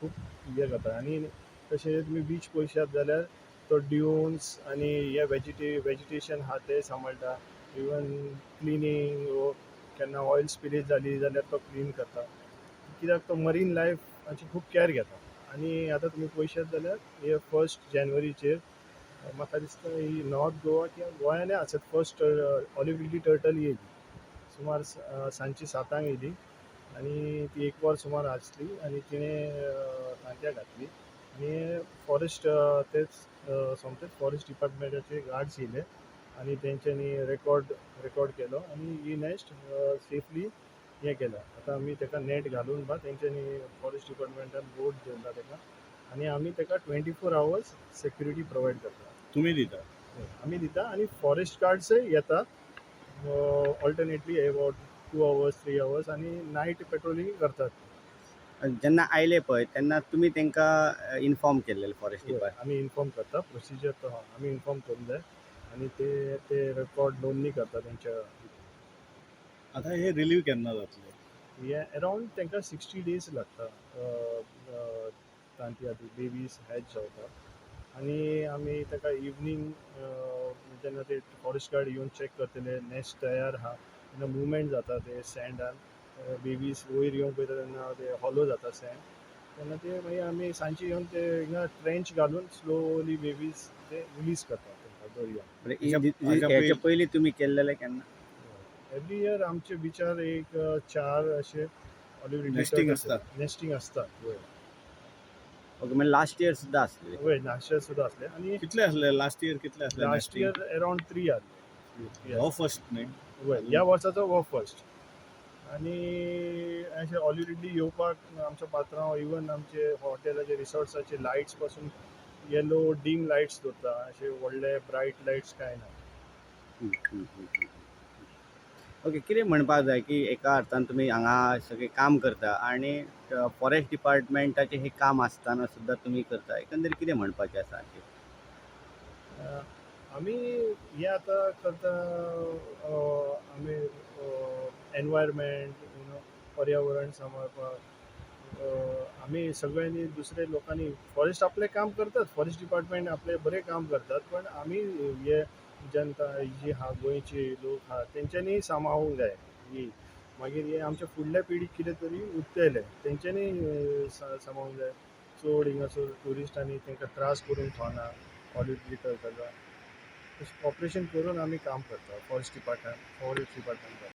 खूब हें जाता. आनी तशें तुमी बीच पळयशात जाल्यार तो ड्युन्स आनी हे वेजिटेशन आहा ते सांबाळटा. इवन क्लिनींग, केन्ना ऑयल स्पिलेज जाली जाल्यार तो क्लीन करता, कित्याक तो मरीन लायफाची खूब कॅर घेता. आनी आतां तुमी पळयशात जाल्यार हे फर्स्ट जानेवारीचेर म्हाका दिसता ही नॉर्थ गोवा किंवा गोंयानय आसत, फर्स्ट ऑलिव रिडली टर्टल येयली. सुमार सांजची 7 येयली आनी ती एक वर सुमार आसली आनी तिणें तांतयां घातली आनी फॉरेस्ट तेच सोमतेच फॉरेस्ट डिपार्टमेंटाचे गार्ड्स येयले आनी तेंच्यांनी रेकॉर्ड केलो आनी ही नॅस्ट सेफली हें केलें. आतां आमी ताका नेट घालून बा तेंच्यांनी फॉरेस्ट डिपार्टमेंटान बोट दवरला ताका आनी आमी ताका 24 आवर्स सेक्युरिटी प्रोवायड करता. तुमी दिता? आमी दिता आनी फॉरेस्ट गार्ड्सय येतात alternately about 2 hours, 3 hours आनी नायट पेट्रोलिंग करतात. जेन्ना आयले पळय तेन्ना तुमी तांकां इन्फॉर्म केल्लें फॉरेस्ट डिपार्टमेंट? आमी इन्फॉर्म करता. प्रोसिजर तो आहा, आमी इन्फॉर्म करूंक जाय आनी ते ते रेकॉर्ड नोंदणी करता तेंच्या. आतां हे रिलीव केन्ना जातले? हे अरावंड तांकां 60 डेज लागता तांतयां बेबीज हॅच जावपाक. आनी आमी ताका इवनींग जेन्ना ते फॉरेस्ट गार्ड येवन चॅक करतले, नॅस्ट तयार आहा तेन्ना मुवमेंट जाता ते सँडान, बेबीज वयर येवंक पळयता तेन्ना ते हॉलो जाता सँड, तेन्ना ते मागीर आमी सांजचे येवन ते हिंगा ट्रेंच घालून स्लोली बेबीज ते रिलीज करतात तांकां दर्यान. हाच्या हेच्या पयलीं तुमी केल्लेले केन्ना? एवरी इयर आमचे बिचार एक चार अशे ऑलिव्ह Nesting आसता. नेस्टिंग आसता, वय. ओके, म्हणजे लास्ट इयर सुद्दां आसलेले? वय, लास्ट इयर सुद्दां आसले आनी कितले आसले लास्ट इयर? कितले आसले? लास्ट इयर अरावंड 3 आसले. हो फर्स्ट न्ही? वय, ह्या वर्साचो हो फर्स्ट. आनी अशें ऑलिव्ह रिडली येवपाक आमच्या पात्रांव इवन आमचे हॉटेलाचे, रिसॉर्ट्साचे लायट्स पासून येलो डीम लायट्स दवरता, अशे व्हडले ब्रायट लायट्स कांय ना. ओके, कितें म्हणपाक जाय की एका अर्थान तुमी हांगा सगळें काम करता आनी फॉरेस्ट डिपार्टमेंटाचें हें काम आसतना सुद्दां तुमी करता, एकंदरीत कितें म्हणपाचें आसा हाचेर? आमी हें आतां करता, आमी एनवायरमेंट you know पर्यावरण सांबाळपाक आमी सगळ्यांनी दुसरे लोकांनी, फॉरेस्ट आपलें काम करतात, फॉरेस्ट डिपार्टमेंट आपलें बरें काम करतात, पण आमी हे जनता जी आहा, गोंयची लोक आहा, तेंच्यांनी सांबाळूंक जाय ही. मागीर हे आमच्या फुडल्या पिढीक कितें तरी उरतलें, तेंच्यांनी सांबाळूंक जाय. चड हिंगासर ट्युरिस्टांनी तांकां त्रास करूंक फावना ऑलिव्ह टर्टलाक. तशें कॉपरेशन करून आमी काम करता फॉरेस्ट डिपार्टमेंट.